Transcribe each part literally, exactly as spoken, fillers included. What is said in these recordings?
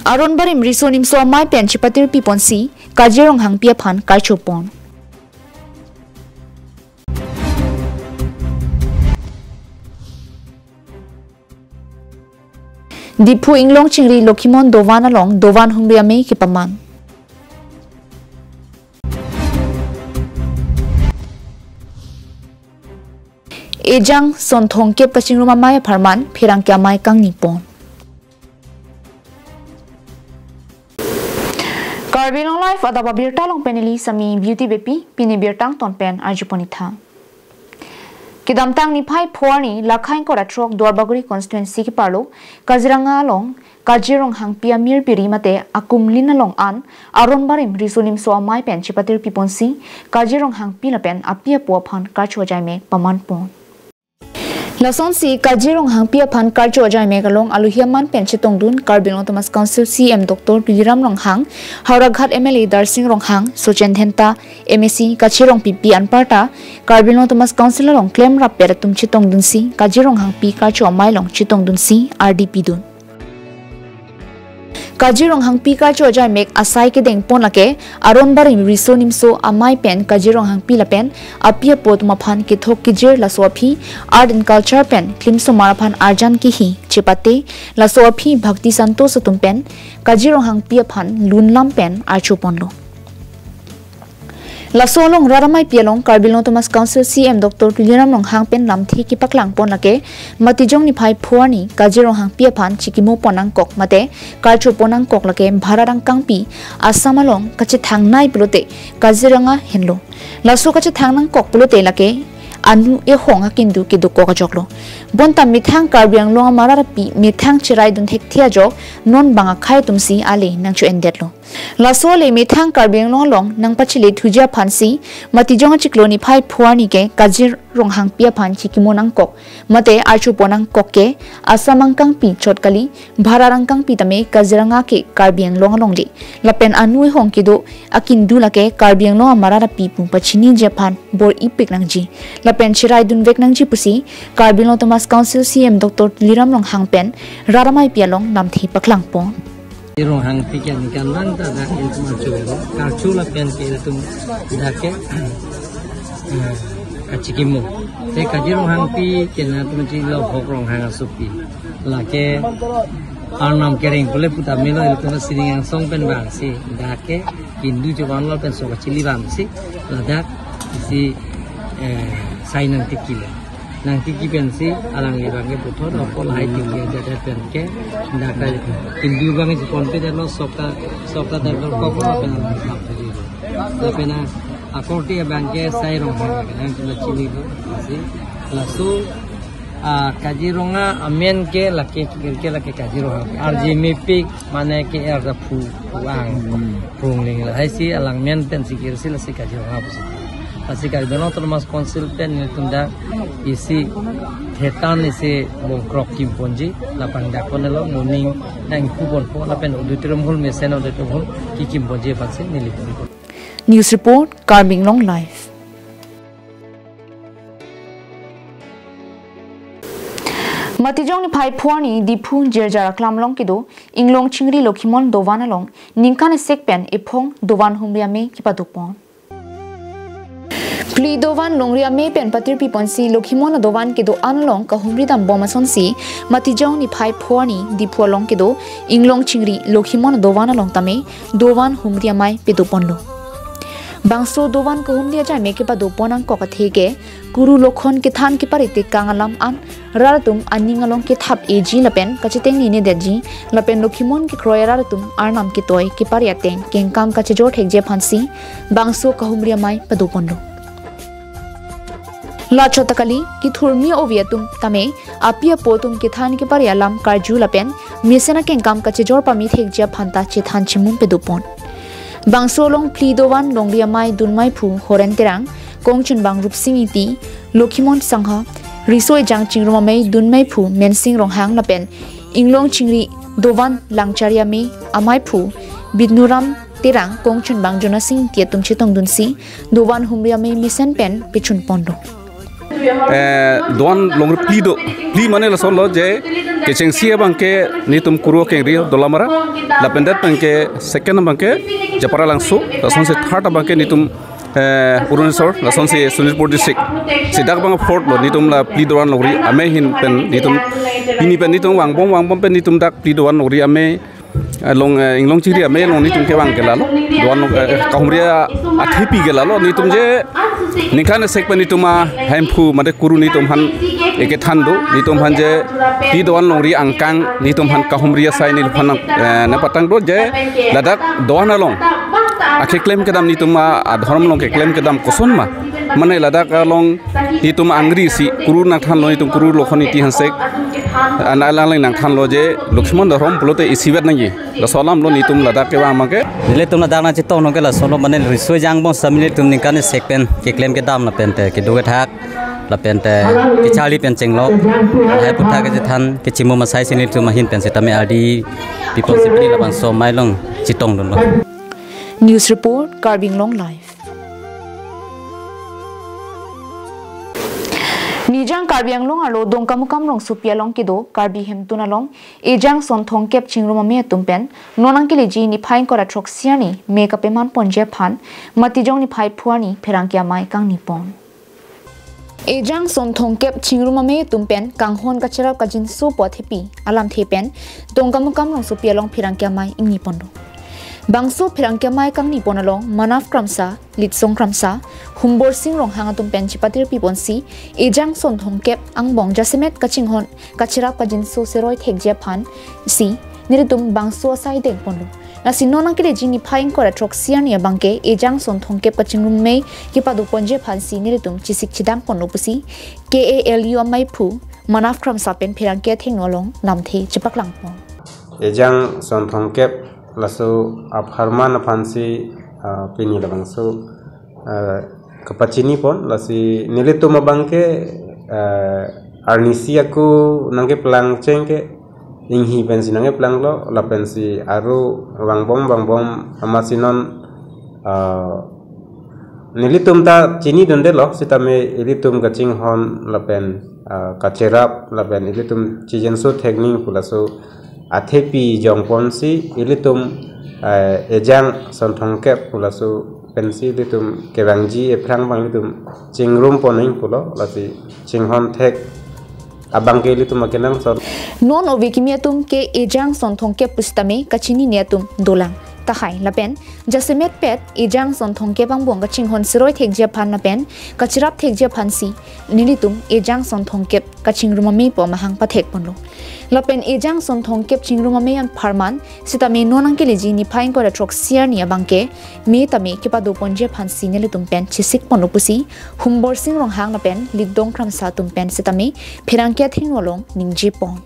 Aron Barim Riso Nimso Amei pen chepatirpi ponsi Kajir Ronghangpi aphan karcho pon. Diphu Inglong Chingri Lokhimon Dovan along Dovan Humri Amei kepaman. Ejang son thomkep kachingrum amei apharman pherangke amei kangni pon. Karbi Anglong Live adap abirta along pen neli Sami Beauty Beypi, pini birta angton pen arju pon-ik tha. Kedamtang niphai pho arni Lakha ingkoi ra throk Duarbagori constituency keparlo Kaziranga along Kajir Ronghangpi amir piri mate akumlin along an Aron Barim Riso Nimso Amei pen chepatirpi ponsi Kajir Ronghangpi lapen api apo aphan karcho ajaimek paman pon. Lasonsi Kajir Ronghangpi aphan karcho ajaimek along alohi aman pen chetongdun Karbi Anglong Autonomous Council C E M Doctor Tuliram Ronghang, Howraghat M L A Darsing Ronghang, Sochen Dhenta, M A C Kache Rongpipi anparta Karbi Anglong Autonomous Council along klemrap pet atum chetongdunsi Kajir Ronghangpi karcho amei along chetongdunsi ardi pidun. Kajir Ronghangpi karcho ajaimek asai kedeng pon lake Aron Barim Riso Nimso Amei pen Kajir Ronghangpi lapen api apo atum aphan kethok kejir laso aphi art and culture pen klim osomar aphan arjan kehi chepate laso aphi bhakti santos atum pen Kajir Ronghangpi aphan lunlam pen archo ponlo. Laso along rat ameipi along Karbi Anglong Autonomous Council C E M Doctor Tuliram Ronghang pen lamthe kepaklang pon lake Matijong niphai pho arni Kajir Ronghangpi aphan chikimo pon nangkok mate karcho pon nangkok lake bharat angkangpi Assam along kachethangnei pulote Kaziranga henlo. Laso kachethang nangkok pulote lake anu ehong akindu kedokok ajoklo. Bonta methang Karbi Anglong amarat api methang cheraidun thekthe ajok non bang akhei atumsi ale nangcho-endetlo. Laso ale methang Karbi Anglong along nangpachele thuji aphansi Matijong achiklo niphai pho arni ke Kajir Ronghangpi aphan chikimo nangkok mate archo pon nangkok ke Assam angkangpi chot kali, bharat angkangpi tame Kaziranga ke Karbi Anglong alongle. Lapen anu ehong kedo akindu lake Karbi Anglong amarat api pu pachiniji aphan bor-ipik nangji lapen cheraidunvek nangji pusi Karbi Anglong Autonomous Council C E M Doctor Tuliram Ronghang pen rat ameipi along lamthe paklang pon. Kajir Ronghangpi ke aningkanvang ta dak ilitum archo, karcho lapen ke ilitum dak ke, eh, kachikimo. Te Kajir Ronghangpi ke nangtum chilo Hok Ronghang asopi. Lake arnam kereng pule puta melo ilitum sining angsong pen vangsi dak ke kindu chevanlo pen so kachili vangsi ladak isi, eh, sai nangtikilo. Nangtiki pensi alangli abang ke puthot, apot lahai tiki ajadat pen ke dak ke kindu abang isi ponpe detlo, sok ta, sok ta detlo, kok lo pen alang sap tadi. Lapen akorte abang ke sai Ronghang ke nangtum chinilo, si laso, ah, Kajir Ronghang amen ke lake, ke lake Kajir Ronghang. Arje mepik mane ke arda phu, phu ang, hmm, phu angling lahai si alang men pensi kirsi lasi Kajir Ronghang pusi. Lasi Karbi Anglong Autonomous Council pen nelitum dak isi thetan isi bongkrok kim ponji, lapen dak konelo moning nangkhu ponpo, lapen auditorium hall mesen auditorium hall kekim ponji aphansi nelitum. News report, Karbi Anglong Live. Matijong niphai pho arni Diphu Jirjar aklam along kedo Inglong Chingri Lokhimon Dovan along ningkan esek pen ephong Dovan Humri Amei kepado pon. Phli Dovan Longri Amei pen patirpi ponsi Lokhimon adovan kedo-an along kahumri dambom asonsi Matijong niphai pho arni Diphu along kedo Inglong Chingri Lokhimon adovan along tame Dovan Humri Amei pado ponlo. Bangso Dovan kahumri ajaimek kepado pon nangkok athe ke Kuru Lokhon kethan kepari tekang alam an rat atum aning along kethap-eji lapen kachetengninedetji lapen Lokhimon kekroi arat atum arnam ketoi kepari ateng kengkam kachejor thekji aphansi bangso kahumri amei pado ponlo. Lachot ta kali, kethurmi ove atum tame api apo atum kethan kepari alam karju lapen mesen akengkam kachejor pame thekji aphan ta chethan chimum pado pon. Bangso along Phli Dovan Longri Amei dunmeiphu Horen Terang, kongchunbang Rupsing Ingti, Lokhimon Sangha, Riso Ejang Chingrum Amei dunmeiphu Mensing Ronghang lapen Inglong Chingri Dovan Langchari Amei ameiphu Bidnuram Terang, kongchunbang Jonasing Ingti atum chetongdunsi Dovan Humri Amei mesen pen pechun ponlo. Eh, Dovan Longri Phli do, Phli mane lasonlo je, Kechengsi abangke netum Kuru Kengri Dolamara, lapen det abangke second abangke Japralangso, lasonsi third abangke netum, eh, Arunachal, lasonsi Sonitpur district. Si dak abang fourth lo, netum la phli do-an longri amei ahin pen netum, pini pen netum vangbom vangbom pen netum dak phli do-an longri amei along, eh, Inglong Chiri amei along netum kevang ke lalo. Do-an, eh, kahumri athepi ke lalo. Netum je ningkan sek pen netum ahemphu mate Kuru netum aphan ekethan do. Netum aphan je phli do-an longri angkang netum aphan kahumri asai netum aphan, eh, nangpatang do je ladak do-an along akeklem kedam netum adhorom along keklem kedam koson ma. Mane ladak along netum angri si Kuru nangthanlo, netum Kuru Lokhon Ingti Hanse an alang alang nangthanlo je Laxman dhorom pulote isivet nangji. Laso alam lo netum ladak kevang abangke. Nelitum ladak nangchetong nong ke laso lo, mane riso ejang bom seta nelitum ningkan sek pen keklem kedam lapen te kedo kethak lapen te kecharli pen chenglok, lahai aputhak kachethan kechimum asai si nelitum ahin pen setame ardi pipon si pini labangso amei along chetongdunlo. News report, Karbi Anglong Live. Nijang Karbi Anglong arlo Dongkamukam rongsopi along kedo Karbi Hemtun along Ejang Son Thomkep chingrum amei atum pen non nangkeleji niphai ingkoi ra throksi arni me kapeman ponji aphan Matijong niphai phu arni pherangke amei kangni pon. Ejang Son Thomkep chingrum amei atum pen kanghon kacherap kajinso pu athepi alamthe pen Dongkamukam rongsopi along pherangke amei ingni pon do. Bangso pherangke amei kangni pon along Manav Kramsa, Litsong Kramsa, Humborsing Ronghang atum pen chepatirpi ponsi Ejang Son Thomkep angbong jasemet kachinghon kacherap kajinso seroi thekji aphan si nelitum bangso asai deng ponlo. Lasi non nangkeleji niphai ingkoi ra throksi arni abangke Ejang Son Thomkep kachingrum amei kepado ponji aphan si nelitum chesik chedang ponlo pusi K A L U ameiphu Manav Kramsa pen pherangke athengno along lamthe chepaklang pon. Ejang Son Thomkep laso apharman aphan si, ah, pini labangso, ah, kapachini pon, lasi nelitum abangke, ah, arnisi ako nangkeplang cheng ke inghi pensi nangkeplanglo, lapensi aro vangbom vangbom amatsi non, ah, nelitum ta chinidundelo, setame ilitum kachinghon lapen, ah, kacherap lapen ilitum chijinso thekning pu laso athepi jong ponsi ilitum, eh, Ejang Son Thomkep pu laso pensi ilitum kevangji aphrang abang ilitum chingrum pon nang pulo, lasi chinghon thek abangke ilitum akenangsot. Non ove kimi atum ke Ejang Son Thomkep pusitame kachinine atum dolang. Tahai lapen jasemetpet Ejang Son Thomkep angbong kachinghon seroi thekji aphan lapen kacherap thekji aphan si nelitum Ejang Son Thomkep kachingrum amei pu amahang pathek ponlo. Lapen Ejang Son Thomkep chingrum amei apharman setame non nangkeleji niphai ingkoi ra throksi arni abangke me tame kepado ponji aphan si nelitum pen chesik ponlo pusi Humborsing Ronghang lapen Litsong Kramsa atum pen setame pherangke athengno along ningje pon.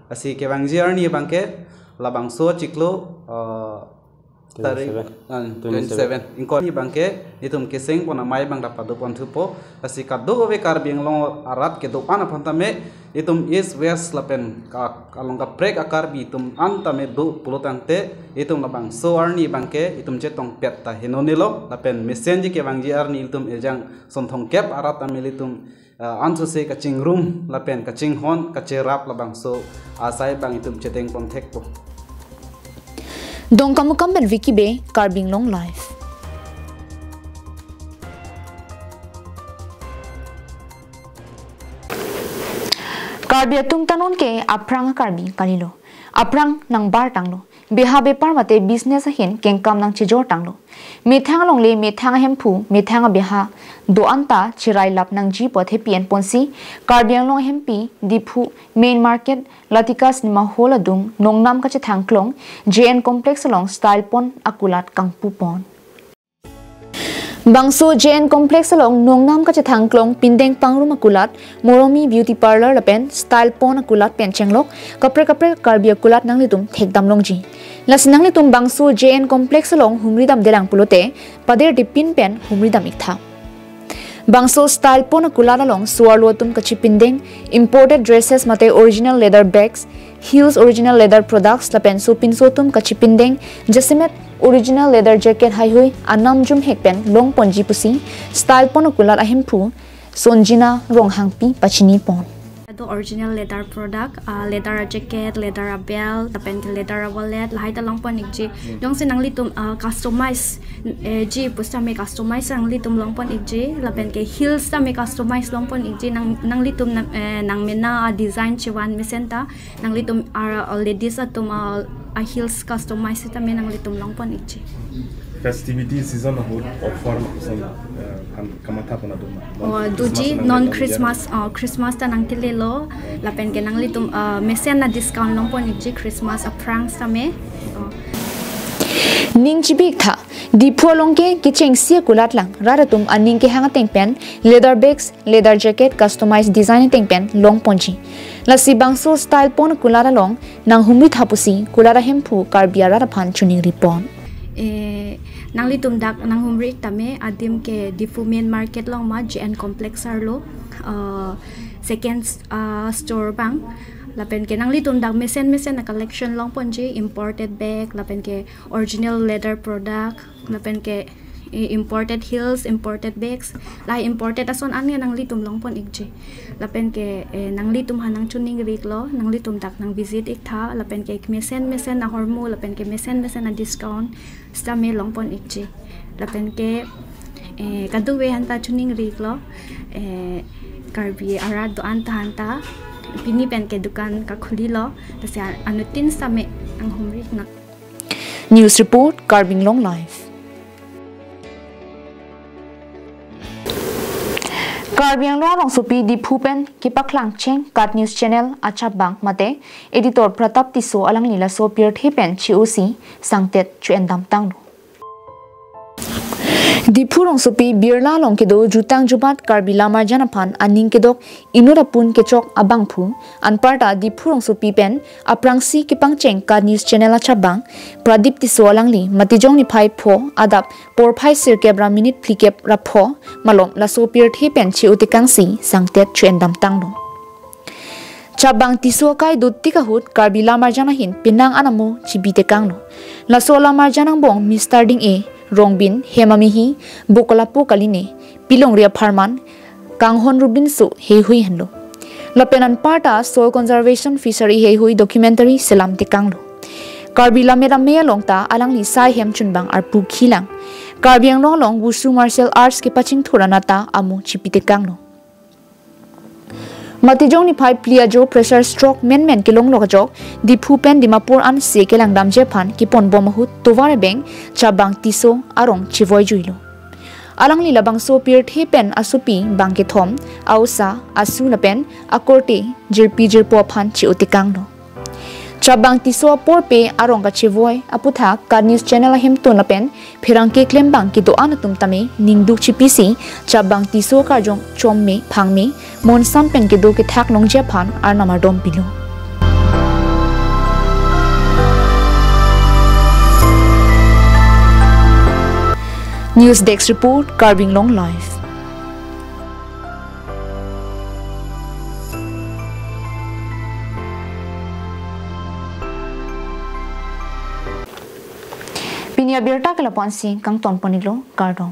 Lasi kevangji arni abangke labangso achiklo, eh, tarik, twenty-seven. Ah, twenty-seven. Twenty-seven. Ingkoi arni abangke netum keseng pon amei abang ta pado ponthupo. Lasi kadokave Karbi Anglong arat kedo-an aphan tame netum East West lapen ka-, along kaprek a-Karbi atum an tame do pulo tangte netum labangso arni abangke netum chetongpet ta henonelo, lapen mesenji kevangji arni netum Ejang Son Thomkep arat tame netum, ah, ansose kachingrum lapen kachinghon kacherap labangso asai abang netum chedeng ponthekpo. Dongkamukam pen Vicky Bey, Karbi Anglong Live. Karbi atum ta non ke aphrang Karbi kalilo. Aphrang nangbar tanglo. Beha bepar mate business ahin kengkam nangchejor tanglo. Methang alongle methang ahemphu, methang abeha do-an ta cherai lap nangji pu athepi en ponsi Karbi Anglong ahempi Diphu Main Market, Latika Cinema Hall adung nongnam kachethang klong J N Complex along Style Pond akulat kangpu pon. Bangso J N Complex along nongnam kachethang klong pindeng pangrum akulat Moromi Beauty Parlour lapen Style Pond akulat pen chenglok kaprek kaprek Karbi akulat nanglitum thekdam longji. Lasi nanglitum bangso J N Complex along humri damdelang pulote pader dipin pen humri dam iktha. Bangso Style Pond akulat along so-arlo atum kachipindeng imported dresses mate original leather bags, Hues original leather products lapen sopinso atum kachipindeng jasemet original leather jacket haihui anam jumhek pen long ponji pusi Style Pond akulat ahemphu Sonjina Ronghangpi pachini pon. To original leather product, ah, leather jacket, leather belt, lapen ke leather wallet, lahai ta longpon ikji. Jongsi nanglitum, ah, customize, eh, ji pusitame customize nanglitum longpon ikji, lapen ke heels tame customize longpon ikji, nang, nanglitum nang, eh, nangmena a design chevan mesen ta, nanglitum, ah, ladies atum, ah, a heels customize tame nanglitum longpon ikji. Festivity season ahut offer makasam, eh, han kamatha pon atum ma? Oh, Christmas doji nang non nang Christmas, oh, Christmas ta nangkelelo, lapen ke nanglitum, ah, mesen a discount longpon ikji Christmas aphrang tame. Oh. Ning chibik tha, Diphu along ke kechengsi akulat lang, rat atum aning kehang ateng pen, leather bags, leather jacket, customized design ateng pen longponji. Lasi bangso style pon akulat along nanghumri tha pusi, kulat ahemphu Karbi arat aphan choningri pon. Eh, nanglitum dak nanghumri tame adim ke Diphu main market along ma J N complex arlo, eh, second, ah, store abang. Lapen ke nanglitum dak mesen mesen a collection longponji, imported bag, lapen ke original leather product, lapen ke, eh, imported heels, imported bags, lahai imported ason an ke nanglitum longpon ikji. Lapen ke, eh, nanglitum ha nangchoningri iklo, nanglitum dak nang visit ik tha, lapen ke mesen mesen ahormu, lapen ke mesen mesen a discount sitame longpon ikji. Lapen ke, eh, kadokave aphan ta choningri iklo, eh, Karbi arat do-an ta aphan ta pini pen ke dukan kakhulilo, lasi anuttin sitame nanghumri nang. News report, Karbi Anglong Live. Karbi Anglong rongsopi Diphu pen kepaklang cheng KAT News Channel achapbang mate editor Pratap Tisso alangli laso pirthe pen che-osi sangtet cho-endam tanglo. Diphu rongsopi Birla along kedo jutang jubat Karbi Lamarjan aphan aning kedok inut apun kechok abangphu, anparta Diphu rongsopi pen aphrangsi kepangcheng KAT News Channel achapbang Pradip Tisso alangli Matijong niphai pho adap porphai sirkep ra minute phlikep ra pho malom laso pirthe pen che-o tekangsi sangtet cho-endam tanglo. Chapbang Tisso akai dotik ahut Karbi Lamarjan ahin penang an amo chibi tekanglo. Laso Lamarjan angbong Mister Ding-e, Rongbin, Hema Mihi, Bokolapu Kaline, Pilongri apharman, Kanghon Rubinso heihui henlo. Lapen anparta Soil Conservation Fishery heihui documentary selam tekanglo. Karbi Lammet Amei along ta alangli sai hem chunbang arpu khilang. Karbi Anglong along Wushu Martial Arts kepachingthur anat ta amo chipi tekanglo. Matijong niphai phli ajo pressure stroke menmen kelonglok ajok Diphu pen Dimapur ansi kelangdamji aphan keponbom ahut tovar ebeng Chapbang Tisso arong chevoi juilo. Alangli labangso pirthe pen asopi bang kethom, a-osa, asu lapen akorte jirpi jirpo aphan che-o tekanglo. Chapbang Tisso aporpe arong kachevoi aputhak KAT News Channel ahemtun lapen pherangke klembang kedo-an atum tame ningduk chipisi Chapbang Tisso akarjong chomme phangme monsam pen kedo kethak longji aphan arnam ardom pilo. News Desk Report, Karbi Anglong Live. Pini abirta ke lapu-ansi kangton ponlo, kardom.